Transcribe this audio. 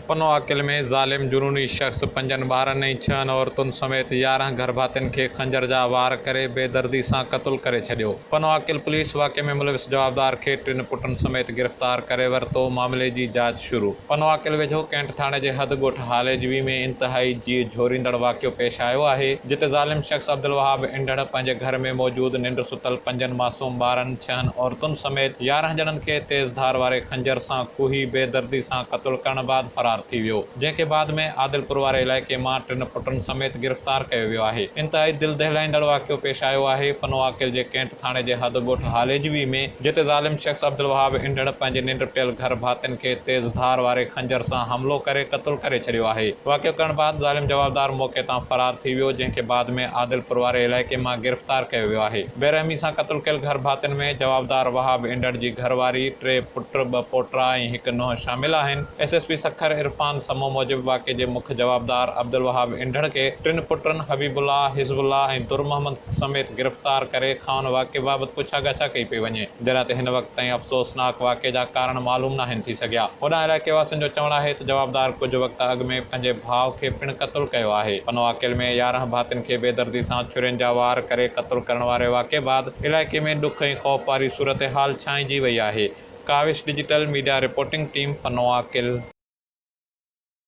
پنوعاقل ۾ ظالم جنوني شخص پنجن ٻارن ۽ ڇهن عورتن سميت 11 گهرڀاتين کي خنجر جا وار ڪري بيدردي سان قتل ڪري ڇڏيو. پنوعاقل پوليس واقعي ۾ ملوث جوابدار کي ٽن پٽن سميت گرفتار ڪري ورتو، معاملي جي جاچ شروع. پنوعاقل ويجهو ڪينٽ ٿاڻي جي حد ڳوٺ هاليجوي ۾ انتهائي جيء جهوريندڙ واقعو پيش آيو آهي، جتي ظالم شخص عبدالوهاب انڍڙ پنهنجي گهر ۾ موجود ننڊ ستل پنجن معصوم ٻارن، ڇهن عورتن سميت 11 ڄڻن کي تيز ڌار واري خنجر سان ڪوهي بي دردي سان قتل ڪرڻ بعد فرار ٿي ويو، جنهن کي بعد ۾ عادلپور واري علائقي مان ٽن پٽن سميت گرفتار ڪيو ويو آهي. انتهائي دل دهلائيندڙ واقعو پيش آيو آهي پنوعاقل جي ڪينٽ ٿاڻي جي حد ڳوٺ هاليجوي ۾، جتي ظالم شخص عبدالوهاب انڍڙ پنهنجي ننڊ پيل گهر ڀاتين کي تيز ڌار واري خنجر سان حملو ڪري قتل ڪري ڇڏيو آهي. واقعو ڪرڻ بعد ظالم جوابدار موقعي تان فرار ٿي ويو، جنهن کي بعد ۾ عادلپور واري علائقي مان گرفتار ڪيو ويو آهي. بيرحمي سان قتل ڪيل گهر ڀاتين ۾ جوابدار وهاب انڊڙ جي گهر واري، ٽي پٽ، ٻه پوٽا ۽ هڪ نونهن شامل آهن. S S P Sukkur Irfan Samoon موجب واقعي جي مک جوابدار عبدالوهاب انڊڙ کي ٽن پٽن حبيب الله، حزب الله ۽ در محمد سميت گرفتار ڪري کانئن واقعي بابت پڇا ڳاڇا ڪئي پئي وڃي. جڏهن ته هن وقت تائين افسوسناڪ واقعي جا ڪارڻ معلوم ناهن ٿي سگهيا. هوڏانهن علائقي واسين جو چوڻ آهي ته جوابدار ڪجهه وقت اڳ ۾ پنهنجي ڀاء کي پڻ قتل ڪيو آهي. پنوعاقل ۾ 11 ڀاتين کي بيدردي سان ڇرين جا وار ڪري قتل ڪرڻ واري واقعي بعد علائقي ۾ ڏک ۽ خوف واري صورتحال ڇانئجي وئي آهي. Kawish digital media reporting team Pano Aqil.